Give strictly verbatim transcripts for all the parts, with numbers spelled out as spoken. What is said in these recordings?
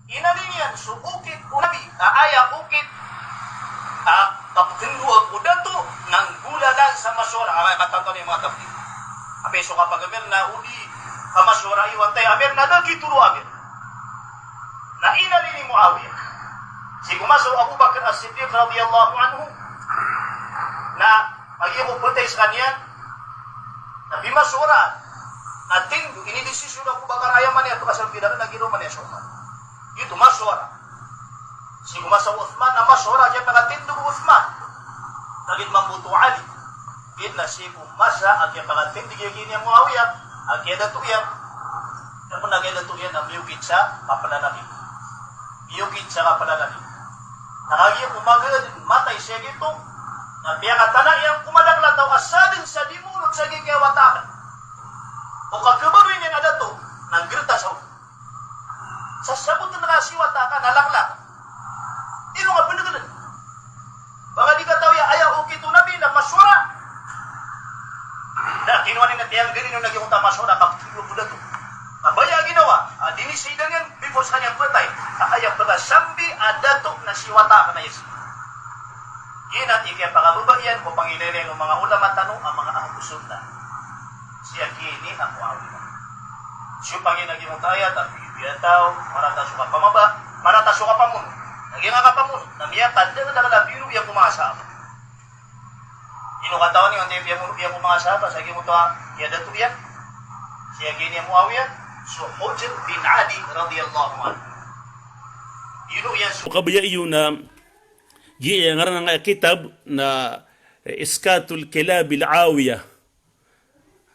Inalin iyan so okit o Nabi, a aya okit a kaptindog o dato na nggolalan sa masyawara, a aya katanto niyan manga tabligh. Apiya so kapag-amir na o di kamasyawara iyo antai amir na da gitoro amir. Na inalin i Muawiyah. Sii ko masa o Abu Bakr As-Siddiq radiyallahu anhu na Agi ko phatay skaniyan na pimasyawara, na tindog, inidesisyon o Abu Bakar aya man iyan, pkasal pidakn a giroman iyan so Umar. Giyoto masyawara. Sii ko masa o Uthman na masyawara a kiyapakatindog o Uthman, kagiya mambo oto o Ali. Giya na sii ko masa a kiyapakatindog iyan giya i Muawiyah, a kiyadato iyan. Aya kon a kiyadato iyan na miyokit sa kaplalaki. Miyokit sa kaplalaki. Na kagiya ko magaan matay sii giyoto, na piyakatana iyan ko madakl a taw a sadn sa di moolod sa giyangkaya wata akn. O kakhabaloy niyan a dato na nggrta sa on. Sasabotn ka si wata ka na laklak. Ino nga pndgln? Baka di katawi a aya okit o Nabi na masyawara. Na kinowa niyan na tiyanggalin o na giyoto a masyawara, kaptindog o dato. Kabaya a ginawa a dinisidan iyan before skaniyan phatay a aya pkasambi a dato na si wata akn a aya si. Giya na i kiyapakababa iyan ko pangilaylay o manga ulama tano a manga Ahlus Sunnah. Sii a kini a Muawiyah. Sii pangina giyoto a ayat a pipiya taw, marata so kapamaba, marata so kapamono. Na giyangkai a kapamono na miyakadakdakl a biro iyan ko manga sahaba. Ino katawan iyo antai piyamono iyan ko manga sahaba sa giyoto a kiyadato iyan? Sii a kini a Muawiyah, so Hujr bin Adi radiyallahu anhu. Ino iyan so Kabaya iyo na giya ngaran angkaya kitab na, eh, Iskatul Kilabil Awiyah.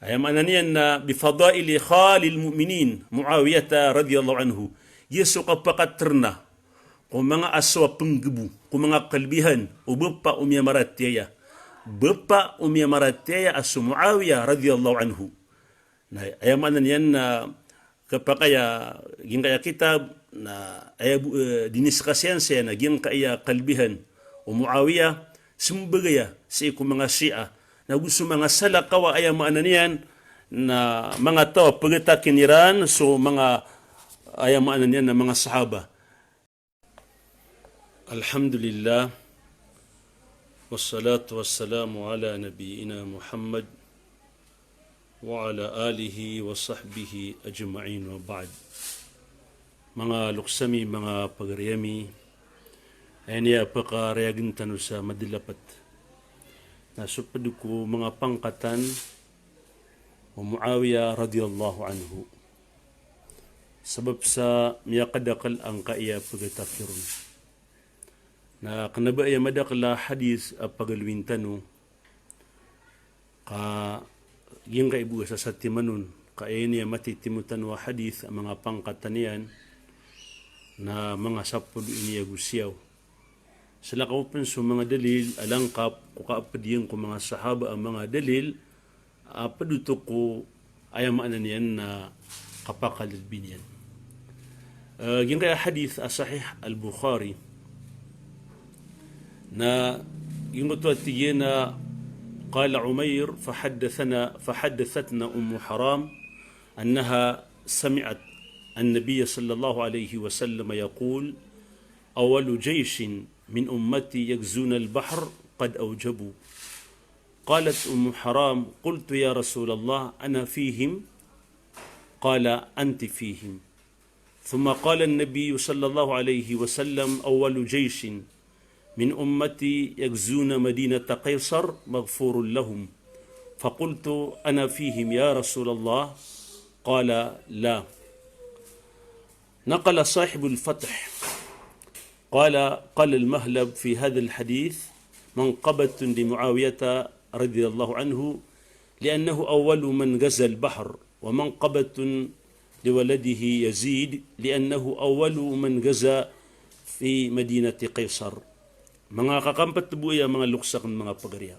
Aya maana niyan na bi fadaili khalil mu'minin, Muawiyata radiyallahu anhu. Giya so kapakatrna ko manga aso a pnggbo, ko manga kalbihan o bapa o miyamaratiyaya. Bapa o miyamaratiyaya a so Muawiyah radiyallahu anhu. Na aya maana niyan na kapakay a giyangkaya kitab na aya bo, eh, diniskasan saya na giyangkaya kalbihan o Muawiyah, smbagaya sii ko manga Shia. Na go so manga salakaw a aya maana niyan na manga taw a pagatakin iran so manga aya maana niyan na manga sahaba. Alhamdulillah. Wassalatu wassalamu ala nabiyyina Muhammad wa ala alihi wa sahbihi ajma'in, wa ba'd. Manga loks ami, manga pagari ami, aya niyan a pakarayagn tano sa madalapat na so pd ko manga pangkatan o Muawiyah radiyallahu anhu. Sabap sa miyakadakl angkaya pagatakin ron. Na kna ba aya madakl a hadith a pagalowin tano, ka giyangkai bo a sasatiman on, ka aya niyan a matitimo tano a hadith a manga pangkatan iyan na manga sapolo ini ago siyaw. Salakaw pn so manga dalil a langkap ko kaapd iyan ko manga sahaba a manga dalil a pd oto ko aya maana niyan na kapakalbi niyan. Eh, giyangkaya hadith a Sahih Al-Bukhari. Na giyangkoto a tig iyan a, qala Umayr, fahaddathana, fahaddathatna Ummu Haram annaha sami'at an-nabiyya sallallahu alayhi wa sallam yaqul, awwalu jayshin min ummati yaghzuna al-bahr qad awjabu. Qalat Ummu Haram, qultu ya Rasulallah, ana fihim? Qala, anti fihim. Thumma qala an-nabiyyu sallallahu alayhi wa sallam, awwalu jayshin min ummati yaghzuna madinata Qaysar maghfurun lahum. Faqultu, ana fihim ya Rasulallah? Qala, la. Naqala sahibul Fath. Qala, qala al-Mahlab fi hadha al-hadith manqabatun li Muawiyata radiyallahu anhu, li'annahu awwalu man ghaza al-bahr, wa manqabatun li waladihi Yazid, li'annahu awwalu man ghaza fi madinati Qaysar. Manga kakampt bo aya, manga loks akn, manga pagari a.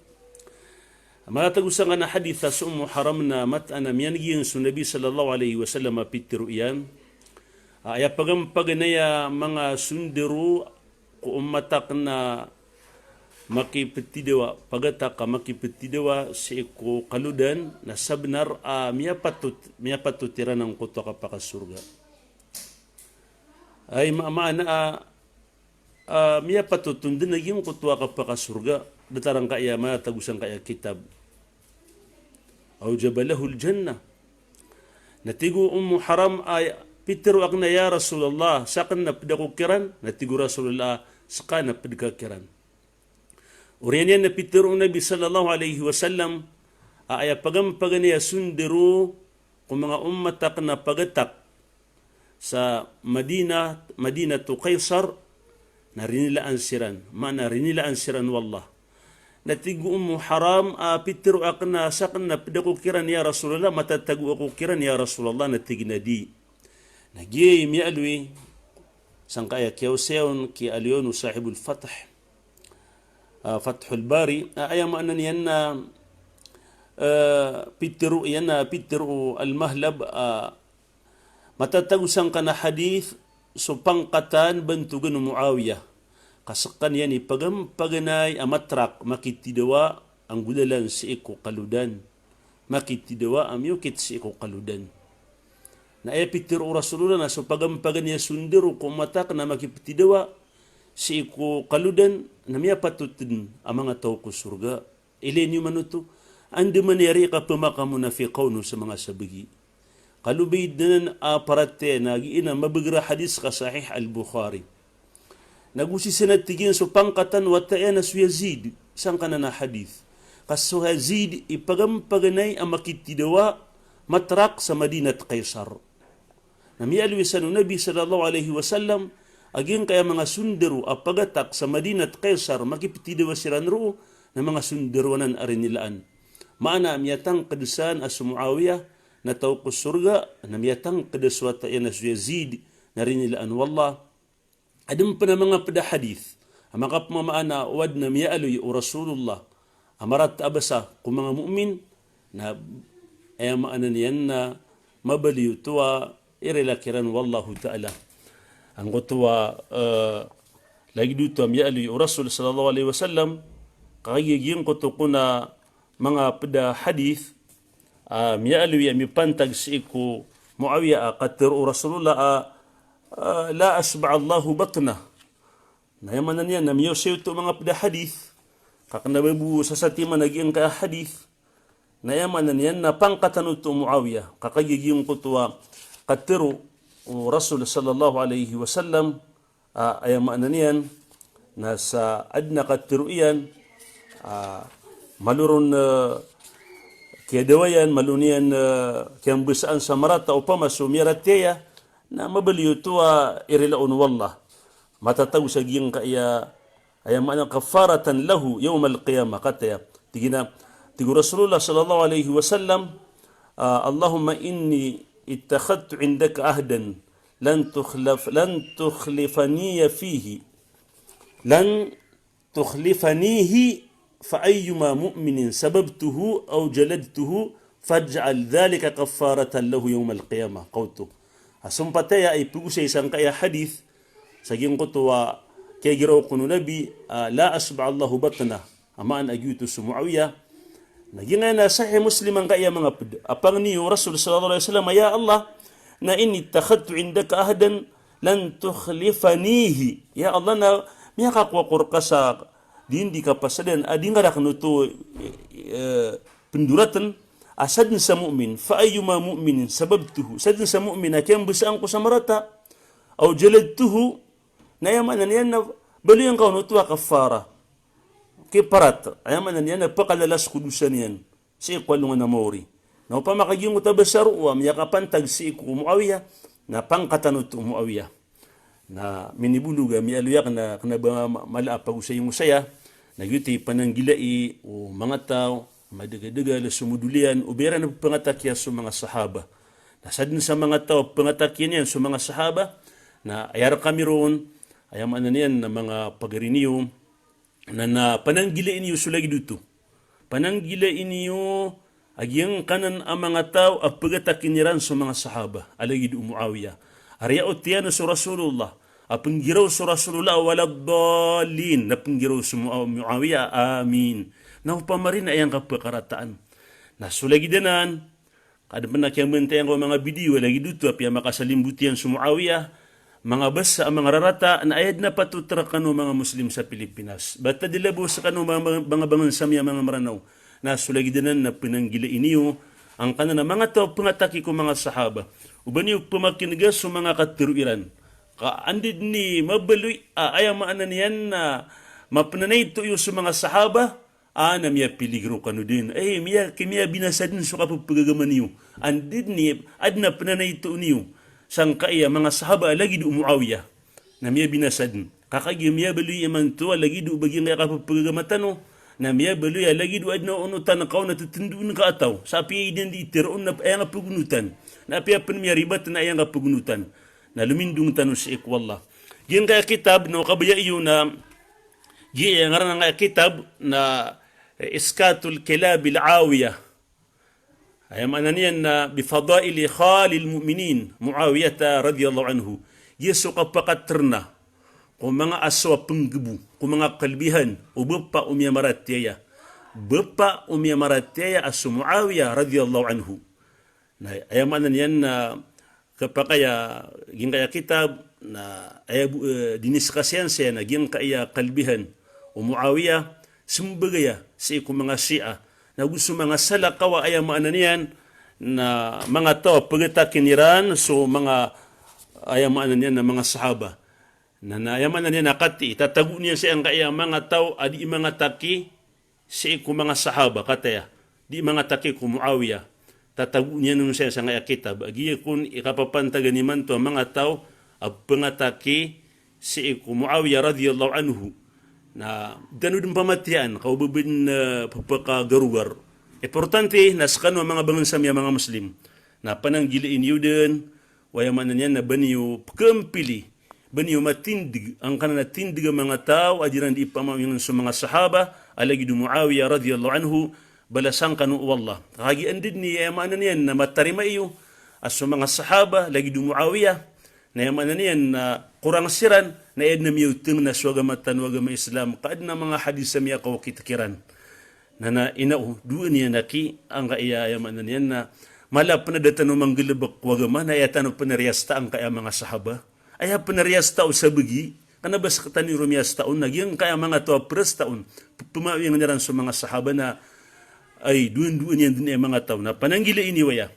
Malatag o sangkanan a hadith a so Ummu Haram na mataan a miyaneg iyan so Nabi sallallahu alayhi wa sallam a pitharo iyan a, aya pagampaganay a manga sondaro ko ummat akn na makipthidawa, pagatak a makipthidawa sii ko kalodan na sabnar a miyapatot, miyapatot iran angkoto a kapakasorga. Ay ma-, maana a, a, miyapatot on dn a giyangkoto a kapakasorga, datar angkaya matatago sangkaya kitab. Awjaba lahul jannah. Na tig o Ummu Haram a, pitharo akn a, "Ya Rasulullah, sakn na pd ako kiran?" Na tig o Rasulullah a, "Ska na pd ka kiran." Oriyan iyan na pitharo o Nabi sallallahu alaihi wasallam a aya pagampaganay a sondaro ko manga ummat akn a pagatak sa Madinah, Madinatu Qaisar, na rinilaan siran, maana rinilaan siran o Allah. Na tig o Ummu Haram a pitharo akn a sakn na pd ako kiran ya Rasulullah, matatago ako kiran ya Rasulullah, na tig iyan a di. Na giya i miyaaloy sangkaya kiyaosay on, kiyaaloy on o Sahibul Fath, ah, Fathul Bari, ah, aya maana niyan na, ah, pitharo iyan, ah, pitharo o Al-Mahlab, ah, matatago sangkanan a hadith so pangkatan bantogan o Muawiyah. Ka skaniyan i pagampaganay a matrak, makitidawa a nggolalan sii ko kalodan. Makitidawa a miyokit sii ko kalodan. Na aya pitharo o Rasulullah na so pagampaganay a sondaro ko ummat akn a makiptidawa sii ko kalodan na miyapatot dn a manga taw ko sorga. Ilay niyo man oto, andamanaya i kapamakamonafiq on sa manga sabagi. Kalobay dn a paratiyaya na giya na mabagr a hadith ka Sahih Al-Bukhari. Na go sii san a tig iyan so pangkatan o wata iyan a so Yazid, sangkanan a hadith. Ka so Yazid i pagampaganay a makitidawa matrak sa Madinat Qaisar. Na miyaaloy san o Nabi sallallahu alaihi wasallam a giyangkaya manga sondaro a pagatak sa Madinat Qaisar, makiptidawa siran roo, na manga sondaro anan a rinilaan. Maana miyatangkd san a so Muawiyah na taw ko sorga, na miyatangkd a so wata iyan a so Yazid na rinilaan o Allah. Adn pn a manga pd a hadith a makapmamaana o adn a miyaaloy o Rasulullah a marata a basa ko manga mu'min, na aya maana niyan na mabaloy oto a irila kiran o Allahu Ta'ala. Angkoto a, eh, lagid oto a miyaaloy o Rasul sallallahu alaihi wasallam, ka giya giyangkoto kon a manga pd a hadith, ah, miyaaloy a mipantag sii ko Muawiyah a katharo o Rasulullah a, ah, "La ashba Allahu batnah." Na aya maana niyan na miyaosay oto manga pd a hadith, ka kna ba bo sasatiman a giyangkaya hadith, na aya maana niyan na pangkatan oto o Muawiyah, ka kagiya giyangkoto a katharo o Rasul sallallahu alaihi wasallam, ah, aya maana niyan na sa adn a katharo iyan, ah, malo ron, eh, kiyadawayan, malo niyan, eh, kiyambasaan sa marata opama so miyaratiyaya, na mabaloy oto a irila on o Allah. Matatago sa giyangkaya, aya maana kaffaratan lahu yawmal qiyamah, kataya. Tig iyan a, tig o Rasulullah sallallahu alaihi wasallam, ah, "Allahumma inni ittakhadtu indaka ahdan lan tukhlaf-, lan tukhlifaniya fihi, lan tukhlifanihi, fa ayyuma mu'minin sababtuhu aw jaladtuhu faj'al dhalika kaffaratan lahu yawmal qiyamah." Kaoto a sompataya i pagosay sangkaya hadith, sa giyangkoto a kiyagiraw kon o Nabi, ah, "La ashba Allahu batnah." A maana a giyoto so Muawiyah. Na giyangkaya na Sahih Muslim angkaya manga pd a pangni o Rasul sallallahu alaihi wasallam, "Ya Allah, na inni ittakhadtu indaka ahdan lan tukhlifanihi." Ya Allah, na miyakakowa ko rka sa dii kapasadan a dii ngka rakn oto, eh, pndoratn, a sadn sa mu'min, fa ayyuma mu'minin sababtuhu, sadn sa mu'min a kiyambasaan ko sa marata, aw jaladtuhu, na aya maana niyan na baloyan ka on oto a kaffara. Kiparat, aya maana niyan na pakalalas ko dosa niyan sii ko alongan a maori. Na opama ka giyangkoto a basa roo a miyakapantag sii ko Muawiyah, na pangkatan oto o Muawiyah. Na minibolog a miyaaloy akn a kna ba ma-, mala a pagosay-osaya, na giyoto i pananggilai o manga taw, madagadagal a somodol iyan, o ba iran a pphangatakiya so manga sahaba. Na sadn sa manga taw a pphangatakiya niyan so manga sahaba, na aya rkami ron, aya maana niyan na manga pagari niyo, na, na pananggilai niyo so lagid oto. Pananggilai niyo a giyangkanan a manga taw a pphagatakin iran so manga sahaba a lagid o Muawiyah. A riyaot iyan so Rasulullah, a pnggiraw so Rasulullah a waladdallin, na pnggiraw so Mua-, Muawiyah a amin. Na opama rin a aya ngka pphakarataan. Na so lagid anan, ka adn pn a kiyambantay angka o manga video a lagid oto a piyamakasalimbot iyan so Muawiyah, manga basa a manga rarata na aya dn a patot rkano manga Muslim sa Pilipinas. Ba ta di labo skano manga, manga, manga bangnsa mi a manga Mranaw. Na so lagid anan na pnanggilai niyo angkanan a manga taw a pngataki ko manga sahaba. O ba niyo pmakin'ga so manga katharo iran. Ka anda dn i mabaloy a aya maana niyan na mapnanayto iyo so manga sahaba, a na miyapiligro kano dn. Ay, miya, ki miyabinasa dn so kapphagagama niyo. Anda dn i, adn a pnanayto niyo sangkai a manga sahaba a lagid o Muawiya. Na miyabinasa dn. Ka kagiya miyabaloy imanto a lagid o ba giyangkaya kapphagagama tano. Na miyabaloy a lagid o adn a onotan ka on a ttndoon ka a taw. Sa apiya i dn di tharoon na aya nga pagonotan. Na apiya pn miyaribat na aya nga pagonotan. Na lomindong tano sii ko Allah. Giyangkaya kitab na o kabaya iyo na giya ngaran angkaya kitab na, eh, Iskatul Kilabil Awiya. Aya maana niyan na bi fadaili khalil mu'minin, Muawiyata radiyallahu anhu. Giya so kapakatrna ko manga aso a pnggbo, ko manga kalbihan o bapa o miyamaratiyaya. Bapa o miyamaratiyaya a so Muawiya radiyallahu anhu. Na aya maana niyan na kapakay a giyangkaya kitab na aya bo, eh, diniskasiyan saya na giyangkaya kalbihan o Muawiya, smbagaya sii ko manga Shia. Na go so manga salakaw a aya maana niyan na manga taw a pagatakin iran so manga aya maana niyan na manga sahaba. Na, na aya maana niyan na kati, tatago niyan sii angkaya manga taw a di mangataki sii ko manga sahaba, kataya. Di mangataki ko Muawiya. Tatago niyan on saya sangkaya kitab. Ba giya kon i kapapantagan imanto a manga taw a pngataki sii ko Muawiya radiyallahu anhu. Na di tano dn pamatiyaan, ka o ba dn, eh, pphakagarogar. Importante na skano a manga bangnsa mi a manga Muslim na pananggilai niyo dn, o aya maana niyan na ba niyo pkampili, ba niyo matindg angkanan a tindg a manga taw a di ran di pamawiyan so manga sahaba a lagid o Muawiya radiyallahu anhu, balasan kano o Allah. Kagiya anda dn i aya maana niyan na matarima iyo a so manga sahaba a lagid o Muawiya, na aya maana niyan na korang siran, na aya dn a miyaotng na so agama tano a agama Islam, ka adn a manga hadis a miyakaokit kiran. Na, na ino, dowa niyan aki, angkaya aya maana niyan na mala pn a da tano manggalbk ko agama, na aya tano pn a riyasta angkaya manga sahaba. Aya pn a riyasta o sabagi, kna ba sktano i romiyasta on, na giyangkaya manga taw a prasta on, p-, pmawiyan iran so manga sahaba na, ay, dowa-dowa niyan dn aya manga taw. Na pananggilai niyo aya.